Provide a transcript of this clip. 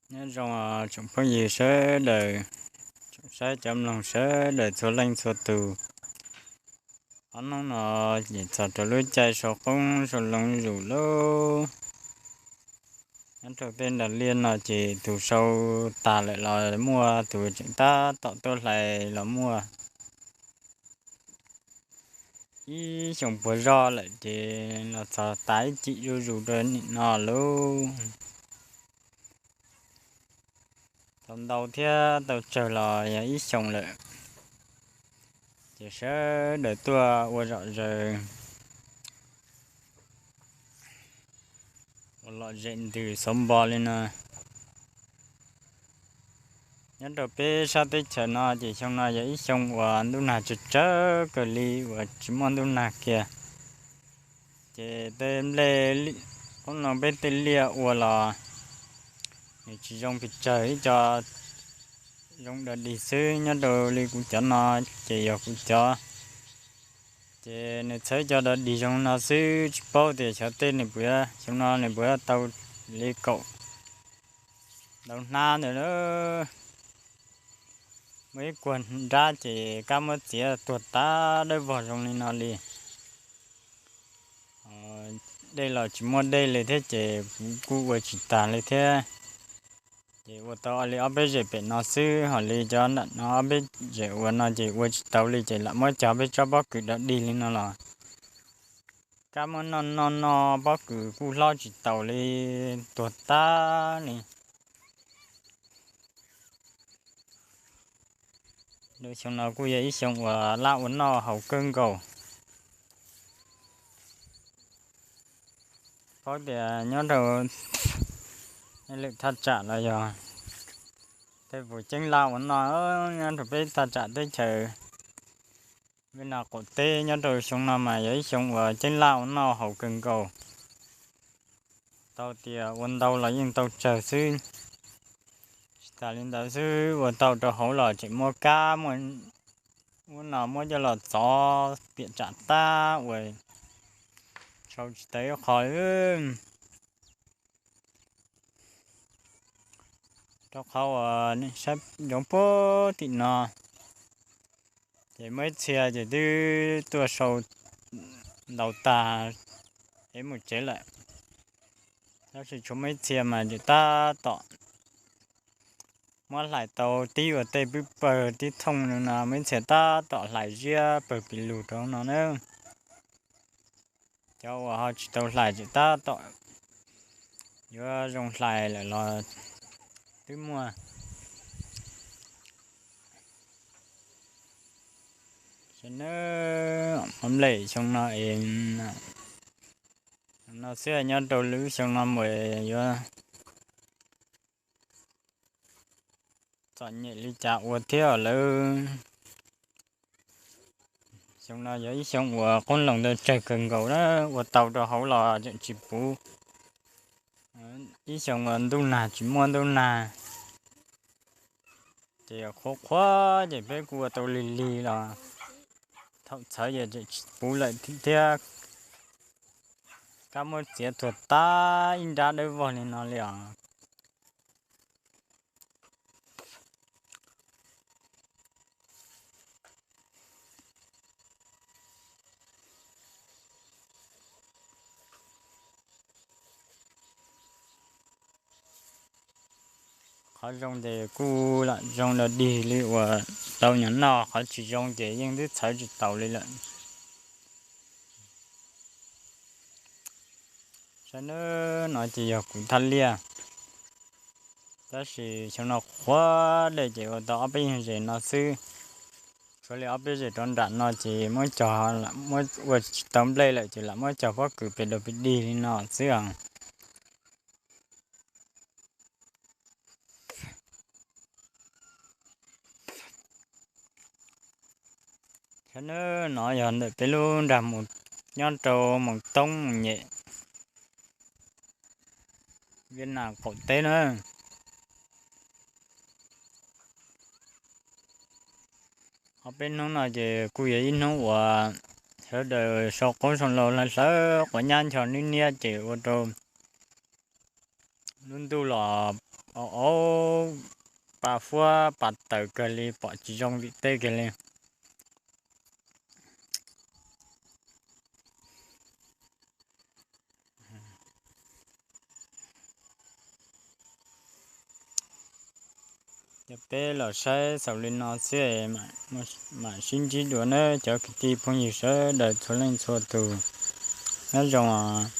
Nyob zoo tsoom phooj ywg sawv daws, tsoom saib cov mloog sawv daws txhua leej txhua tus. Ob hnub no ces txog rau lub caij sau qoob sau loo zuj zus lauj. Nyob rau tej nram liaj no ces tus sau tag lawm los muaj, tus tseem tab tom tuaj hlais los muaj. Ib xyoos puas zog lawm ces los txog tas ib cim zuj zus rau nim no lauj. Tau ntau thiab tau tsawg los yog ib xyoos lawm, ces sawv daws tuaj ua zom zaws, ua lom zem ntws xov npo li no. Nyob rau peb sab teb chaws no ces xyoo no yog ib xyoo uas ntuj nag tsawg tsawg kawg li uas tsis muaj ntuj nag kiag. Ces tej nplej qoob loo peb tej liaj ua los nws tsis zoo pes tsawg, ib co zoo dog dig xwb. Nyob rau li kuv cov no ces yog kuv cov, ces nws txhawv ib co dog dig zoo no xwb, tsis paub tias xyov tej nws puas, xyoo no nws puas tau li kaum ntau hnab ntawd. Muaj ib kuag nrab ces kab muab txiav tuag tag dawb vog zoo li no li. Dej los tsis muaj dej li thiab ces kuv kuj ua tsis tag li thiab. Ces ua tau li ob peb zem pem no xwb, ho li cov nram no ob peb zem uas no ces ua tsis tau li ces lam muab cog peb tsob pob kws dog dig li no los kab muab noj noj noj pob kws kuj hlob tsis taus li, tuag tag li. Lub xyoo no kuj yog ib xyoo uas laj ua noj haus kawg nkaus. Paub tias nyob rau lwm thaj tsam los yog tej puas ceeb laj ua noj, nyob rau peb thaj tsam teb chaws Vib Naj qaum teb nyob rau xyoo no mas yog ib xyoo uas ceeb laj ua noj haus kawg nkaus. Tau tias ua ntau los yeej tau tsawg xwb. Tsis tas li ntawd xwb, ua tau rau hauv los tseem muaj kab muaj ub no muab coj los txov piam tsam tab uas sau tsis tau ib qho. Rau qhov uas saib ntsoov puag tim no, ces muaj ib txhia ces twb tuaj sau ntaus tag es mus tsev lawm. Tab sis tshuav muaj ib txhia mas tseem tab tom muab hlais tau tib uas tej pwb pawg tib thooj no, muaj ib txhia tab tom hlais ziab pawg pis lug rau no na. Cov uas ho tsis tau hlais tseem tab tom yuav zoo hlais lawm los twb muaj. Xyoo no, mov nplej xyoo no es no xwb, nyob rau lub xyoo no mus yuav txom nyem li cas ua thiab lawm. Xyoo no yog ib xyoo uas qoob loo ntau tsawg kawg nkaus na, ua tau rau hauv los tseem tsis puv. Ib xyoo uas ntuj nag tsis muaj ntuj nag, ces qhuav qhuav ces peb kuj ua tau lig lig los thaum txhawv ces tseem tsis puv lawm thiab. Kab muab txiav tuag tag ib nrab dawb vog li no li os. Qhov zoo ces kuj lam zoo dog dig li uas tau nyob noj, qhov tsis zoo ces yeej twb txhawv tsis taus li lawm. Saib nawb, no ces yog kuv thaj liaj, tab sis xyoo no qhuav dej ces ua tau ob peb yam zes no xwb. Tshuav li ob peb zes rov nram no ces muab cog, muab ua tsis tau nplej lawm ces lam muab cog pob kws pes dog pes dig li no xwb os. Saib nawb, no yog ntawm peb lub nrag mus nyob rau Moos Toob Moos Nyem, Viaj Nam qaum teb na. Ob peb hnub no ces kuj yog ib hnub uas sawv daws sau qoob sau loo hlawv hlawv quav nyab ncho niab niab ces ua rau lub ntuj los Au, au, pas fuab pas tawm kawg li, pom tsis zoo vim teb kawg li. Ces peb los saib xaus li no xwb, mam sib ntsib dua nawb cov kwv tij phooj ywg sawv daws txhua leej txhua tus. Nyob zoo os.